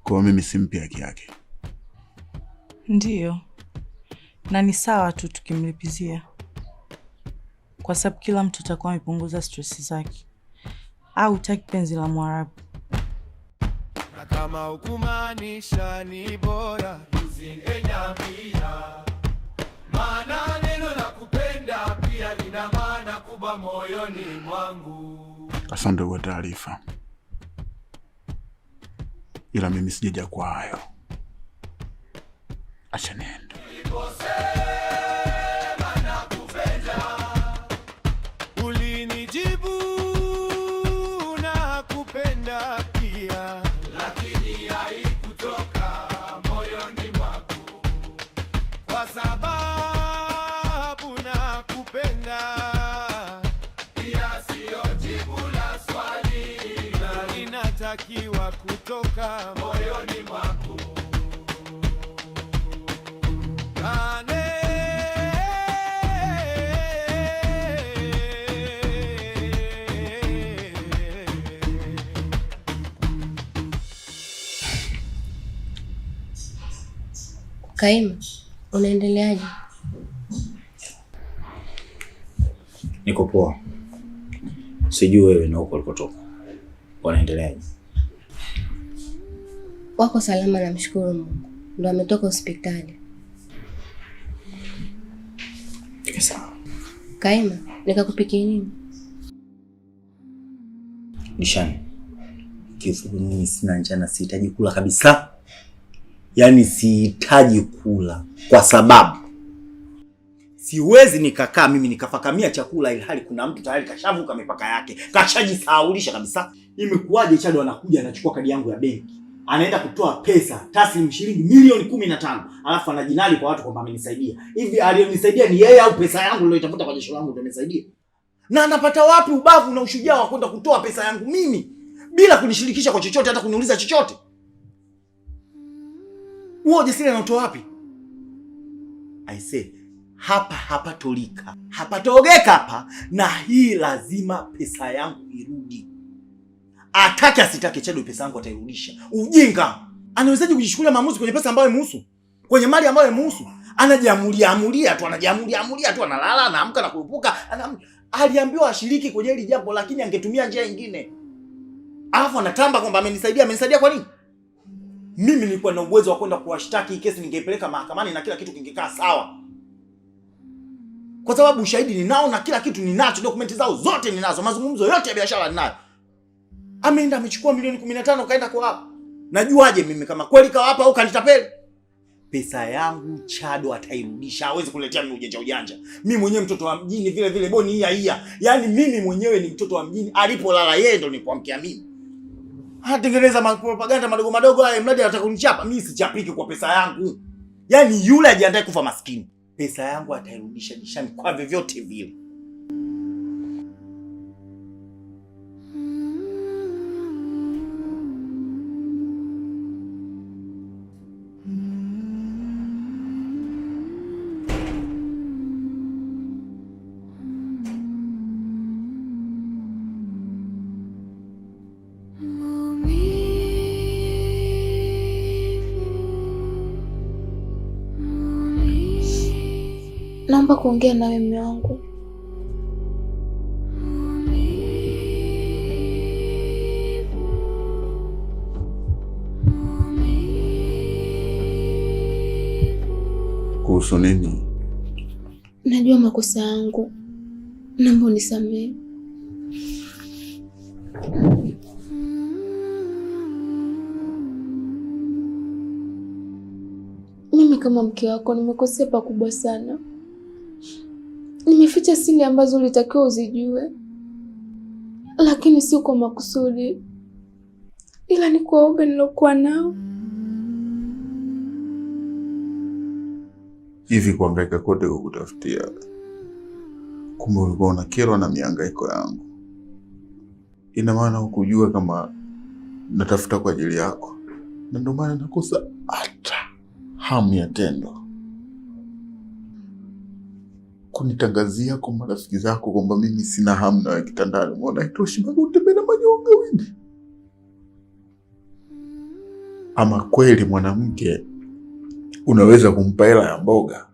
Kwa mimi simpi haki yake. Ndiyo, na ni sawa tu tukimlipizia, kwa sababu kila mtu atakuwa amepunguza stress zake. Au hutaki penzi la Mwarabu? Na kama hukumaanisha ni bora usingeniambia, maana neno la kupenda pia lina maana kubwa moyoni mwangu. Asante kwa taarifa, ila mimi sijaja kwa hayo. Acha niende. Niliposema nakupenda, ulinijibu nakupenda pia, lakini haikutoka moyoni mwako, kwa sababu nakupenda pia siyo jibu la swali, na linatakiwa kutoka moyoni mwako. Ane. Kaima, unaendeleaje? Niko poa. Sijui wewe na huko ulikotoka wanaendeleaje? Wako salama, namshukuru Mungu. Ndo ametoka hospitali. Sawa. Kaima, nikakupikia nini? Dishani, kiufupi mimi sina njaa na sihitaji kula kabisa. Yaani sihitaji kula kwa sababu siwezi nikakaa mimi nikafakamia chakula ilhali kuna mtu tayari kashavuka mipaka yake, kashajisahaulisha kabisa. Imekuwaje Chado anakuja anachukua kadi yangu ya benki, anaenda kutoa pesa taslimu shilingi milioni 15, alafu anajinadi kwa watu kwamba amenisaidia. Hivi aliyonisaidia ni yeye au pesa yangu niliyoitafuta kwa jasho langu ndio amenisaidia? Na anapata wapi ubavu na ushujaa wa kwenda kutoa pesa yangu mimi bila kunishirikisha kwa chochote, hata kuniuliza chochote? Huo ujasiri anautoa wapi? I say hapa hapatolika, hapatogeka hapa, na hii lazima pesa yangu irudi. Atake asitake, Chado pesa yangu atairudisha. Ujinga! Anawezaje kujichukulia maamuzi kwenye pesa ambayo imuhusu, kwenye mali ambayo imuhusu? Anajiamulia amulia tu, anajiamulia amulia tu, analala, anaamka na kurupuka. Aliambiwa ashiriki kwenye hili jambo, lakini angetumia njia nyingine. Alafu anatamba kwamba amenisaidia. Amenisaidia kwa nini? Mimi nilikuwa na uwezo wa kwenda kuwashtaki hii kesi, ningeipeleka mahakamani na kila kitu kingekaa sawa, kwa sababu ushahidi ninao na kila kitu ninacho, dokumenti zao zote ninazo, mazungumzo yote ya biashara ninayo. Ameenda amechukua milioni 15 kaenda kwa hapa. Najuaje mimi kama kweli kawapa au kanitapeli? Pesa yangu Chado atairudisha, hawezi kuletea mimi ujanja ujanja. Mimi mwenyewe mtoto wa mjini vile vile, boni hia hia. Yaani mimi mwenyewe ni mtoto wa mjini, alipolala yeye ndo nilipoamkia mimi. Anatengeneza propaganda madogo madogo haya, mradi anataka kunichapa. Mimi sichapiki kwa pesa yangu. Yaani yule ajiandae kufa maskini. Pesa yangu atairudisha Dishani kwa vyovyote vile. Naomba kuongea nawe mume wangu. Kuhusu nini? Najua makosa yangu, naomba unisamehe. Mimi kama mke wako nimekosea pakubwa sana. Nimeficha siri ambazo ulitakiwa uzijue, lakini sio kwa makusudi, ila ni kwa woga nilokuwa nao. Hivi kuhangaika kote kukutafutia, kumbe ulikuwa unakerwa na mihangaiko yangu. Ina maana hukujua kama natafuta kwa ajili yako, na ndio maana nakosa hata hamu ya tendo. Kunitangazia kwa marafiki zako kwamba mimi sina hamu na wewe kitandani, umeona haitoshi, mpaka utembee na manyonga wingi. Ama kweli mwanamke unaweza kumpa hela ya mboga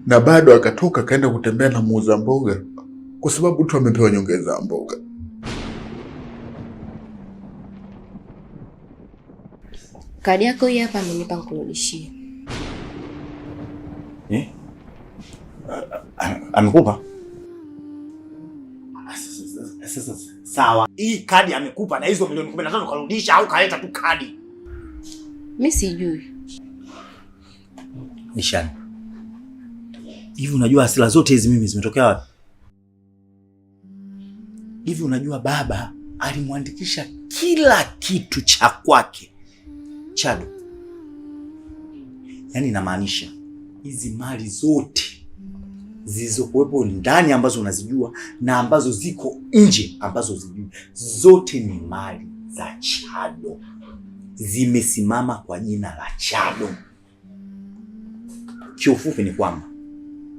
na bado akatoka akaenda kutembea na muuza mboga kwa sababu tu amepewa nyongeza ya mboga. Kadi yako hii hapa, amenipa nkurudishie. Eh? Amekupa? Sasa sawa, hii kadi amekupa na hizo milioni 15 karudisha au kaleta tu kadi? Mi sijui. Nishani, hivi unajua hasira zote hizi mimi zimetokea wapi? Hivi unajua baba alimwandikisha kila kitu cha kwake Chado, yaani inamaanisha hizi mali zote zilizokuwepo ndani ambazo unazijua na ambazo ziko nje ambazo uzijui, zote ni mali za Chado, zimesimama kwa jina la Chado. Kiufupi ni kwamba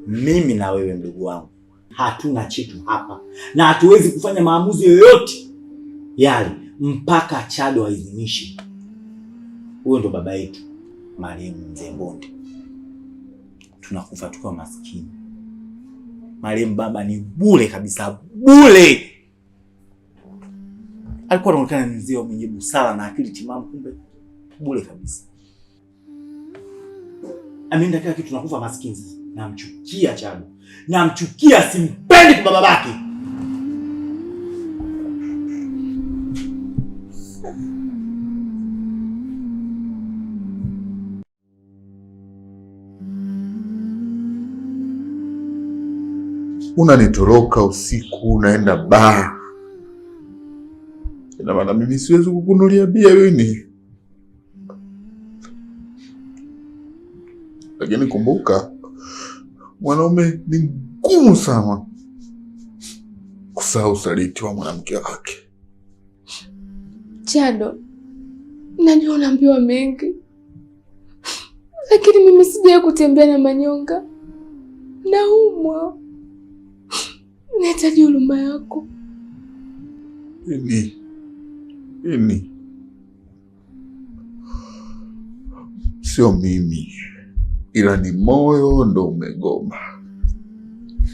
mimi na wewe mdogo wangu hatuna chetu hapa na hatuwezi kufanya maamuzi yoyote yale mpaka Chado aidhinishe. Huyo ndo baba yetu marehemu Mzee Mbonde. Tunakufa tukiwa maskini. Marehemu baba ni bure kabisa, bure. Alikuwa anaonekana ni mzee mwenye busara na akili timamu, kumbe bure kabisa. Ameenda kila kitu, tunakufa maskini sasa. Namchukia Chado, namchukia, simpendi kwa babake. Unanitoroka usiku, unaenda baa. Ina maana mimi siwezi kukunulia bia Wini. Lakini kumbuka, mwanaume ni ngumu sana kusahau usaliti wa mwanamke wake. Chado, najua unaambiwa mengi, lakini mimi sijawahi kutembea na manyonga. Naumwa, nahitaji huruma yako. Ini ini sio mimi, ila ni moyo ndo umegoma.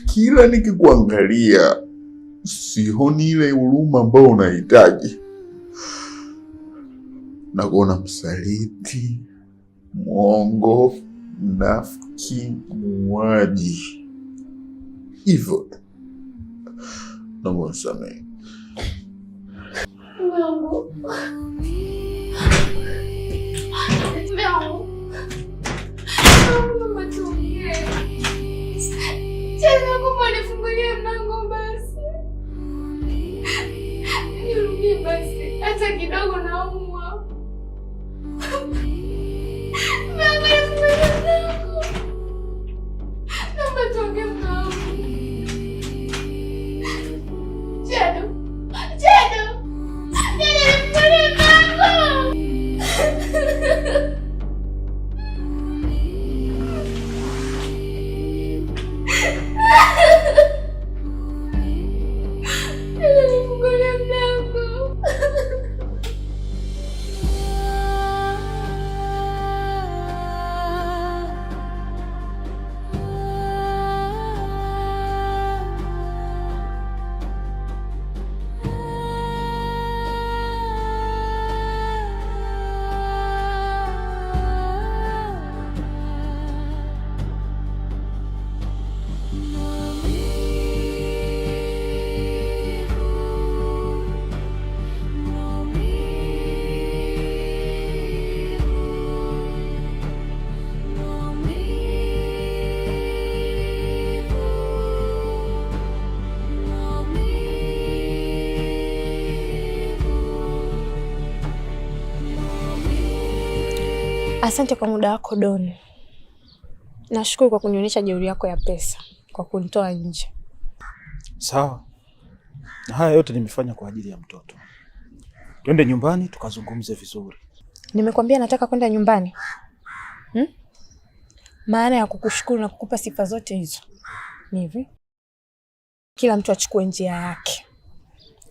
Kila nikikuangalia sioni ile huruma ambayo unahitaji, na kuona msaliti, mwongo, mnafiki, muuaji. Hivyo tu, naomba unisamehe. Mungu. Mungu. Naomba tuongee. Chado, naomba nifungulie mlango basi. Nirudie basi hata kidogo, naumwa. Naomba nifungulie mlango. Naomba tuongee mlango. Chado. Chado. Chado, nifungulie mlango. Chado, nifungulie mlango. Asante kwa muda wako Don. Nashukuru kwa kunionyesha jeuri yako ya pesa, kwa kunitoa nje. Sawa, na haya yote nimefanya kwa ajili ya mtoto. Twende nyumbani tukazungumze vizuri. Nimekwambia nataka kwenda nyumbani, Maana ya kukushukuru na kukupa sifa zote hizo ni hivi: kila mtu achukue njia yake,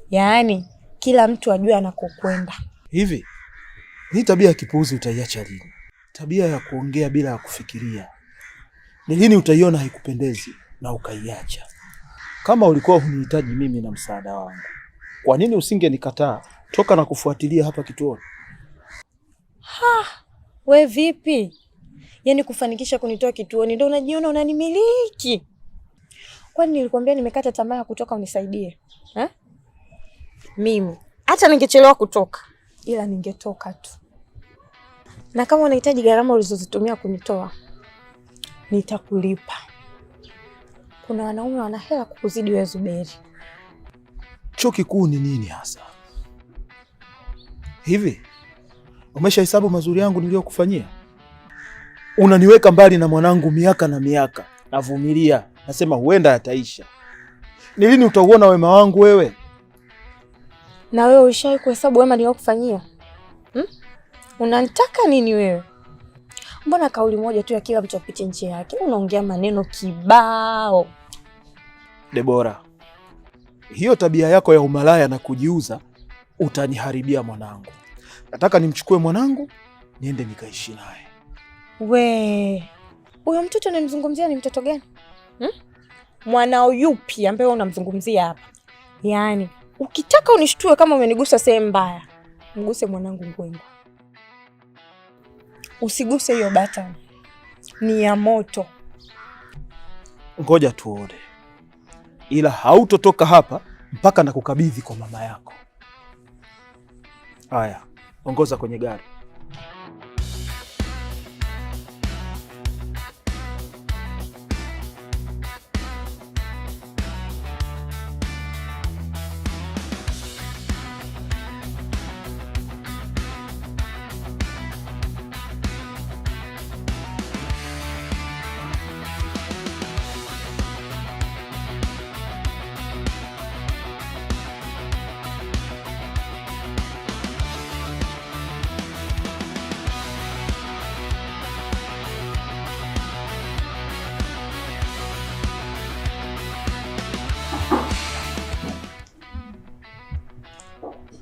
yaani kila mtu ajue anakokwenda. Hivi Hii tabia ya kipuuzi utaiacha lini? Tabia ya kuongea bila ya kufikiria. Ni lini utaiona haikupendezi na ukaiacha? Kama ulikuwa hunihitaji mimi na msaada wangu, kwa nini usingenikataa toka na kufuatilia hapa kituoni? Ha, we vipi? Yaani kufanikisha kunitoa kituoni ndio unajiona unanimiliki? Kwani nilikwambia nimekata tamaa ya kutoka unisaidie? Ha? Mimi hata ningechelewa kutoka ila ningetoka tu. Na kama unahitaji gharama ulizozitumia kunitoa, nitakulipa. Kuna wanaume wana hela kukuzidi wewe Zuberi. Chuo kikuu ni nini hasa? Hivi umeshahesabu mazuri yangu niliyokufanyia? Unaniweka mbali na mwanangu miaka na miaka, navumilia, nasema huenda yataisha. Ni lini utauona wema wangu wewe? Na wewe ulishawahi kuhesabu wema niliyokufanyia? Unanitaka nini wewe? Mbona kauli moja tu ya kila mtu apite njia yake, unaongea maneno kibao. Debora, hiyo tabia yako ya umalaya na kujiuza utaniharibia mwanangu. Nataka nimchukue mwanangu niende nikaishi naye. We, huyo mtoto unamzungumzia ni mtoto gani? Mwanao yupi ambaye unamzungumzia hapa? Yaani ukitaka unishtue kama umenigusa sehemu mbaya, mguse mwanangu Ngwengo. Usiguse hiyo button, ni ya moto. Ngoja tuone, ila hautotoka hapa mpaka nakukabidhi kwa mama yako. Haya, ongoza kwenye gari.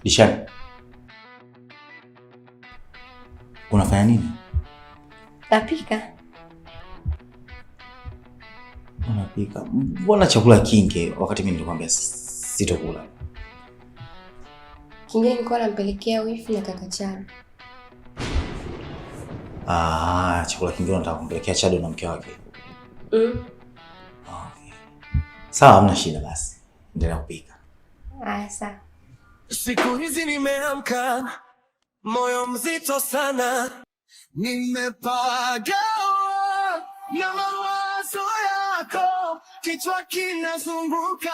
Dishani, unafanya nini? Napika. Unapika? Mbona chakula kingi wakati mimi nilikwambia sitokula? Kingine nilikuwa nampelekea wifi na kaka Chado. Ah, chakula kingine unataka kumpelekea Chado na mke wake. Mm. Okay. Sawa, hamna shida basi. Endelea kupika. Ah, sawa. Siku hizi nimeamka moyo mzito sana, nimepagawa na mawazo yako, kichwa kinazunguka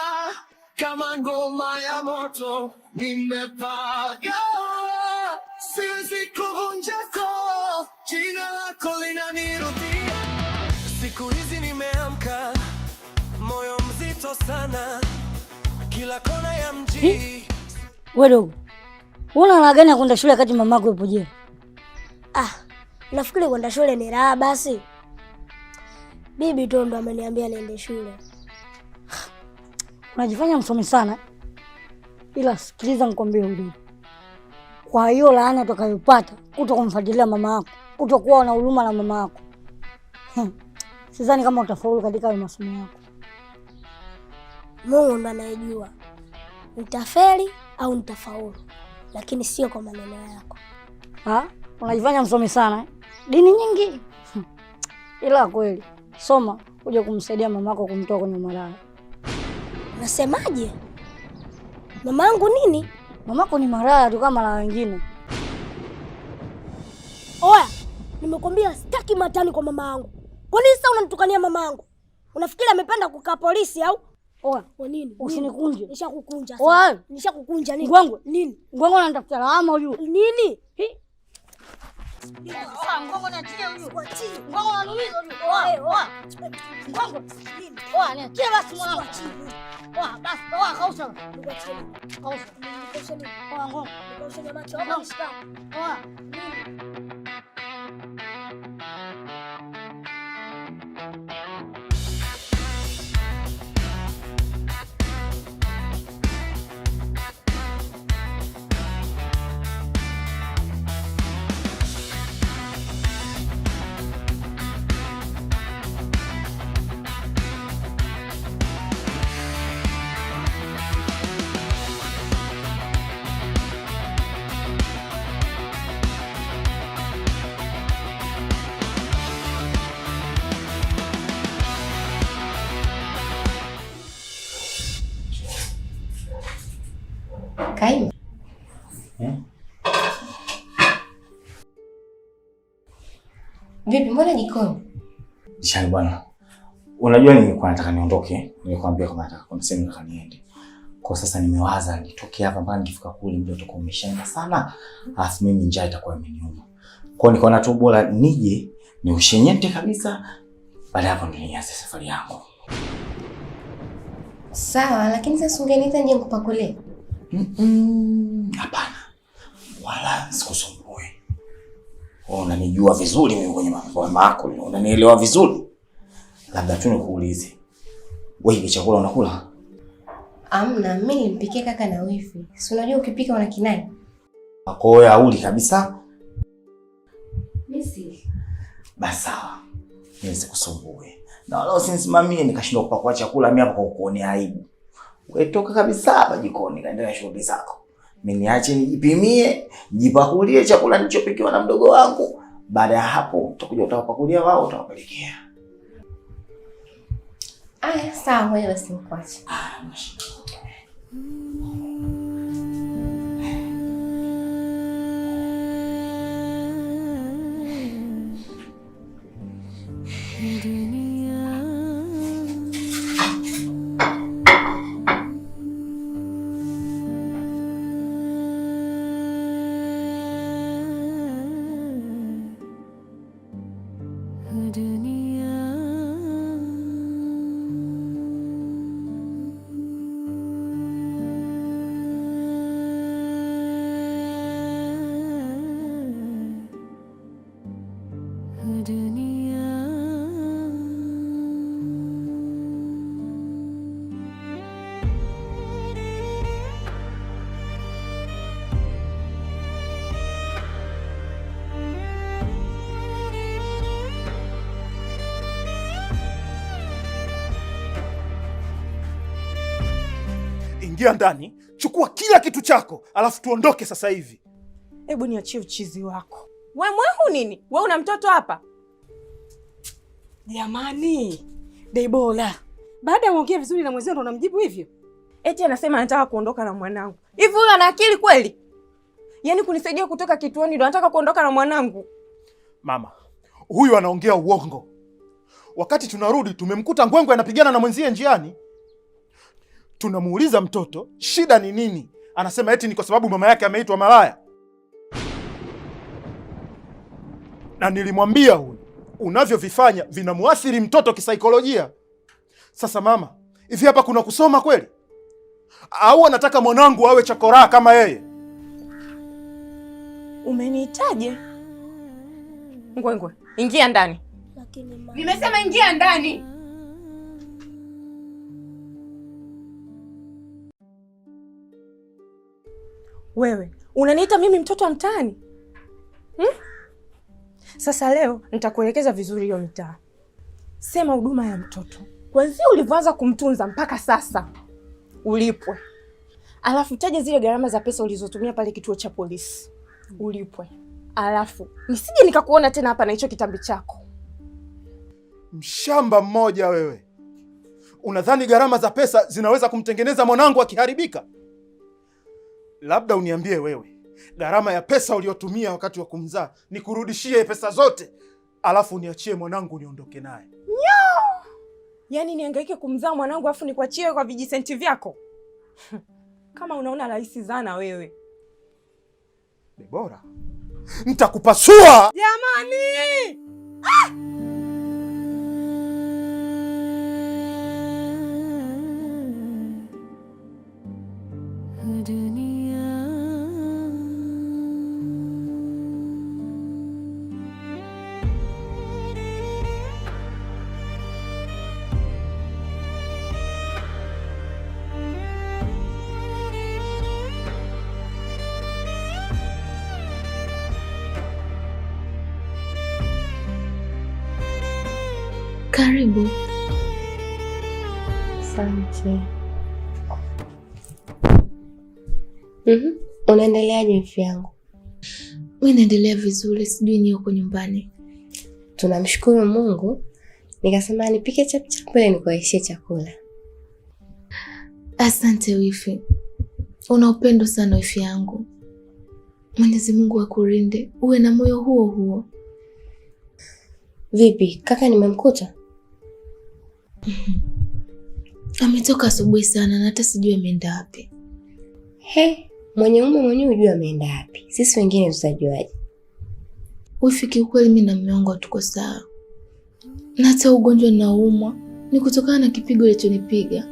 kama ngoma ya moto. Nimepagawa, siwezi kuvunja koo, jina lako linanirudia. Siku hizi nimeamka moyo mzito sana, kila kona ya mji. Wewe dogo, una raha gani ya kwenda shule wakati mamako yupo jela? Ah, nafikiri kwenda shule ni raha basi. Bibi tu ndo ameniambia niende shule. Unajifanya msomi sana. Ila sikiliza nikwambie udogo. Kwa hiyo laana utakayopata kutokumfuatilia mama yako, kutokuwa na huruma na mama yako. Sidhani kama utafaulu katika hayo masomo yako. Mungu ndo anayejua nitafeli au nitafaulu, lakini sio kwa maneno yako. Ha? Unajifanya msomi sana eh? Dini nyingi. Ila kweli soma uje kumsaidia mamako kumtoa kwenye malaya. Unasemaje? Mamangu nini? Mamako ni malaya tu kama malaya wengine. Oya, nimekwambia sitaki matani kwa mama yangu. Kwa nini sasa unanitukania mama yangu? Unafikiri amependa kukaa polisi au? Oya, kwa nini? Usinikunje. Nishakukunja Oya. sasa. Nishakukunja nini? Ngwangwe. Nini? Ngwangwe unanitafuta lawama huyu. Nini? Hi. Ngwangwe niachie huyu. Ngwangwe unaniumiza huyu. Oya, oya. Ngwangwe. Oya, niachie basi mwanangu. Oya, basi. Oya, kausha. Kausha. Oya, ngwangwe. Oya. Kaima. Vipi, mbona jikoni? Shani bwana. Unajua nilikuwa nataka niondoke, nilikwambia kama nataka kuna sehemu nataka niende. Kwa sasa nimewaza nitoke hapa mpaka nikifika kule muda utakuwa umeshaenda sana. Alafu mimi njaa itakuwa imeniuma. Kwa hiyo nikaona tu bora nije niushenyete kabisa. Baada hapo ndio nianze safari yangu. Sawa, lakini sasa ungeniita nje nikupakulie. Hapana. Wala sikusumbue. Wewe unanijua vizuri mimi kwenye mambo ya maakuli, unanielewa vizuri. Labda tu nikuulize. Wewe hivi chakula unakula? Amna, mimi nilimpikia kaka na wifi. Si unajua ukipika una kinai? Kwa hiyo hauli kabisa? Mimi si. Basi sawa. Mimi sikusumbue. Na wala usinisimamie nikashindwa kupakua chakula mimi hapa kwa kukuonea aibu. Wewe toka kabisa hapa jikoni kaendelea shughuli zako. Mimi niache nijipimie, nijipakulie chakula nilichopikiwa na mdogo wangu. Baada ya hapo utakuja utawapakulia wao utawapelekea. Aya, sawa, ngoja basi nikuache. Ingia ndani, chukua kila kitu chako, alafu tuondoke sasa hivi. Hebu niachie uchizi wako. We mwehu nini? We una mtoto hapa? Jamani, Debora, baada ya kuongea vizuri na mwenzio ndo unamjibu hivyo? Eti anasema anataka kuondoka na mwanangu. Hivi huyu ana akili kweli? Yaani kunisaidia kutoka kituoni ndo anataka kuondoka na mwanangu? Mama, huyu anaongea uongo. Wakati tunarudi tumemkuta Ngwengwe anapigana na mwenzie njiani. Tunamuuliza mtoto shida ni nini, anasema eti ni kwa sababu mama yake ameitwa malaya. Na nilimwambia huyu, unavyovifanya vinamuathiri mtoto kisaikolojia. Sasa mama, hivi hapa kuna kusoma kweli? Au anataka mwanangu awe chokoraa kama yeye? Umeniitaje? Ngwengwe, ingia ndani. Lakini mama, nimesema ingia ndani. Wewe unaniita mimi mtoto wa mtaani? Sasa leo nitakuelekeza vizuri hiyo mitaa. Sema huduma ya mtoto kuanzia ulivyoanza kumtunza mpaka sasa ulipwe. Alafu taja zile gharama za pesa ulizotumia pale kituo cha polisi ulipwe. Alafu nisije nikakuona tena hapa na hicho kitambi chako. Mshamba mmoja wewe. Unadhani gharama za pesa zinaweza kumtengeneza mwanangu akiharibika? Labda uniambie wewe, gharama ya pesa uliotumia wakati wa kumzaa nikurudishie pesa zote, alafu niachie mwanangu niondoke naye. Nyo! Yaani nihangaike kumzaa mwanangu alafu nikuachie kwa vijisenti vyako? Kama unaona rahisi zana wewe. Debora, nitakupasua! Jamani! Ah! Karibu. Asante. Unaendeleaje wifi yangu? Mimi naendelea vizuri, sijui ni huko nyumbani. Tunamshukuru Mungu. Nikasema nipike chap chap ili nikuaishie chakula. Asante wifi. Una upendo sana wifi yangu. Mwenyezi Mungu akulinde, uwe na moyo huo huo. Vipi kaka, nimemkuta? Ametoka asubuhi sana na hata sijui ameenda wapi. He, mwenye mume mwenyewe hujui ameenda wapi, sisi wengine tutajuaje? Wifi, kiukweli mimi na mume wangu hatuko sawa, na hata ugonjwa naumwa ni kutokana na kipigo alichonipiga.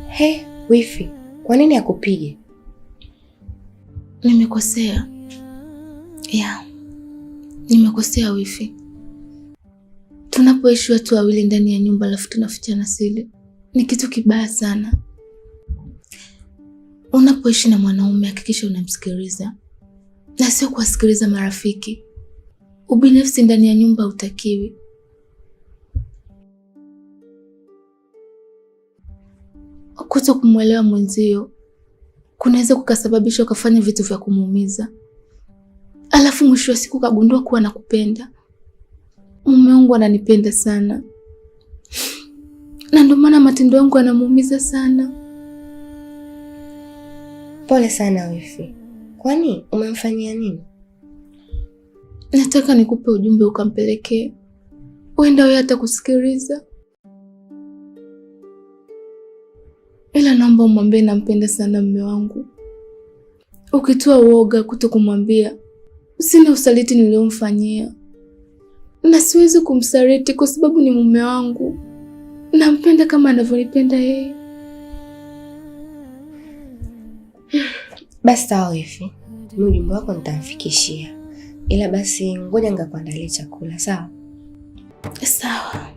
He, wifi, kwa nini akupige? Nimekosea ya, nimekosea wifi. Tunapoishi watu wawili ndani ya nyumba alafu tunafichana siri ni kitu kibaya sana. Unapoishi na mwanaume hakikisha unamsikiliza na sio kuwasikiliza marafiki. Ubinafsi ndani ya nyumba hautakiwi. Kuto kumwelewa mwenzio kunaweza kukasababisha ukafanya vitu vya kumuumiza, alafu mwisho wa siku ukagundua kuwa nakupenda. Mume wangu ananipenda sana, na ndio maana matendo yangu yanamuumiza sana. Pole sana wifi, kwani umemfanyia nini? Nataka nikupe ujumbe ukampelekee, huenda wewe hata kusikiliza, ila naomba umwambie nampenda sana mume wangu. Ukitoa uoga kuto kumwambia, sina usaliti niliomfanyia na siwezi kumsaliti kwa sababu ni mume wangu. Nampenda kama anavyonipenda yeye. Basi sawa wifi, mimi ujumbe wako nitamfikishia, ila basi ngoja nikakuandalia chakula, sawa? Sawa.